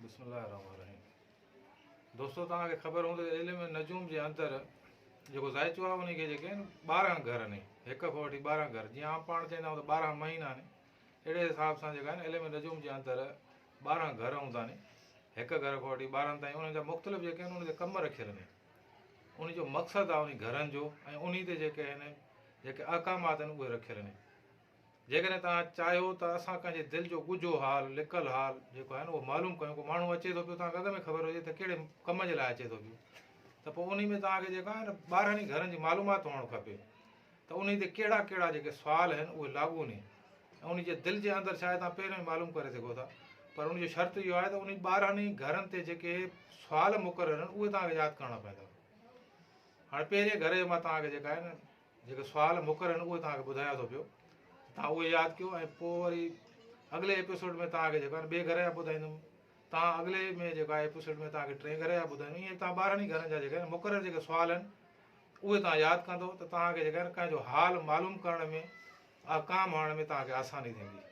بسم الله الرحمن الرحيم دوستو توهان کي خبر هوندي ته علم نجوم جي اندر جيڪو زائچو آهي ان کي جيڪي آهن 12 گهر آهن، هڪ کان وٺي 12 گهر، جيئن عام پاڻ چئندا آهيون ته 12 مهينا آهن، اهڙي حساب سان جيڪا آهن علم نجوم جي اندر 12 گهر هوندا آهن، هڪ گهر کان وٺي 12 تائين انهن جا مختلف جيڪي آهن ان تي ڪم رکيل آهن، ان جو مقصد آهي ان گهرن جو ۽ ان تي جيڪي آهن جيڪي احڪامات آهن اهي رکيل آهن. جيڪڏهن توهان چاهيو ته اسان ڪنهن جي دل جو ڳجهو حال، لڪل حال، جيڪو آهي نه اهو معلوم ڪيون، ڪو ماڻهو اچي ٿو پيو توهان کي اڳ ۾ خبر هجي ته ڪهڙي ڪم جي لاء اچي ٿو پيو ته پوء انهي ۾ توهان کي جيڪا آهي نه 12 ئي گهرن جي معلومات هئڻ کپي ته انهي تي ڪهڙا ڪهڙا جيڪي سوال آهن اهي لاڳو ني ۽ انهي جي دل جي اندر ڇا آهي توهان پهريون ئي معلوم ڪري سگهو ٿا پر ان جو شرط اهو آهي ته انهي 12 ئي گهرن تي جيڪي سوال مقرر آهن اهي توهان کي ياد ڪرڻا پوندا. هاڻي پهرين گهر جو مان توهان کي جيڪا آهي نه جيڪي سوال مقرر آهن اهي توهان کي ٻڌايان ٿو پيو توهان اهي ياد ڪيو ۽ پوء وري اڳلي ايپيسوڊ ۾ توهان کي جيڪو آهي ٻئي گهر جا ٻڌائيندم، توهان اڳلي ۾ جيڪو آهي ايپيسوڊ ۾ توهان کي ٽئين گهر جا ٻڌائيندم، ائين توهان 12 ئي گهرن جا جيڪي آهن مقرر جيڪي سوال آهن اهي توهان ياد ڪندو ته توهان کي جيڪا آهن ڪنهن جو حال معلوم ڪرڻ ۾ احڪام هڻڻ ۾ توهان کي آساني ٿيندي،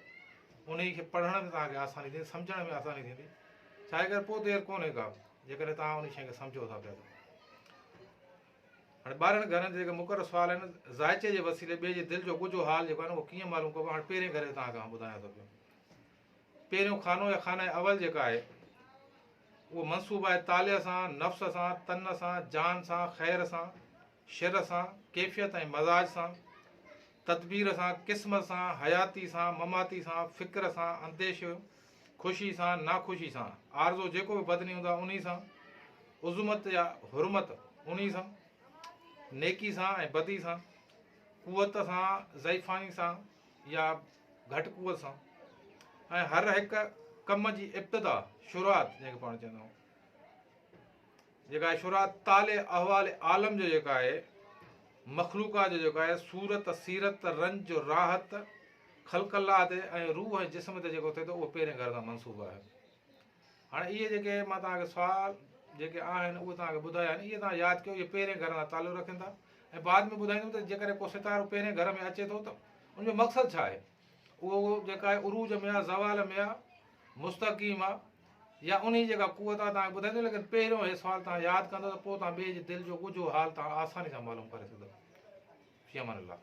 انهي کي پڙهڻ ۾ توهان کي آساني ٿيندي، سمجهڻ ۾ آساني ٿيندي، ڇاجي ڪري پوء دير ڪونهي ڪا جيڪڏهن توهان انهي شيء کي سمجهو ٿا پيا ته. هاڻي 12 گهرن تي جيڪي مقرر سوال آهن، زائچي جي وسيلي ٻئي جي دل جو ڳجهو حال جيڪو آهي نه اهو ڪيئن معلوم ڪبو؟ هاڻي پهرين گهر جو توهان کي آئون ٻڌايان ٿو پيو. پهريون خانو يا خانه اول جيڪا آهي اهو منسوب آهي طالع سان، نفس سان، تن سان، جان سان، خير سان، شر سان، ڪيفيت ۽ مزاج سان، تدبير سان، قسمت سان، حياتي سان، مماتي سان، فڪر سان، انديشو، خوشي سان، ناخوشي سان، عارضو جيڪو به بدني هوندو آهي انهي سان، عظمت يا حرمت انهي سان، نيڪي سان ۽ بدي سان، قوت سان، ضعيفائي سان يا گهٽ قوت سان ۽ هر هڪ ڪم جي ابتدا، شروعات، جنهن کي پاڻ چوندا آهيون، جيڪا آهي شروعات طالع احوال عالم جو جيڪا آهي مخلوقات جو جيڪو آهي صورت سيرت رنج راحت خلق الله تي ۽ روح ۽ جسم تي جيڪو ٿئي ٿو اهو پهرين گهر سان منسوب آهي. هاڻي اهي جيڪي مان توهان کي سوال جيڪي آهن اهي توهان کي ٻڌايا آهن اهي توهان ياد ڪيو اهي پهرين گهر سان تعلق رکن ٿا ۽ بعد ۾ ٻڌائيندم ته جيڪڏهن ڪو ستارو پهرين گهر ۾ اچي ٿو ته ان جو مقصد ڇا آهي اهو جيڪا آهي عروج ۾ آهي زوال ۾ آهي مستقيم آهي يا انهي جيڪا قوت آهي توهان کي ٻڌائيندم ليڪن پهريون هي سوال توهان ياد ڪندو ته پوء توهان ٻئي جي دل جو ڳجهو حال توهان آساني سان معلوم ڪري سگهندو. في امان الله.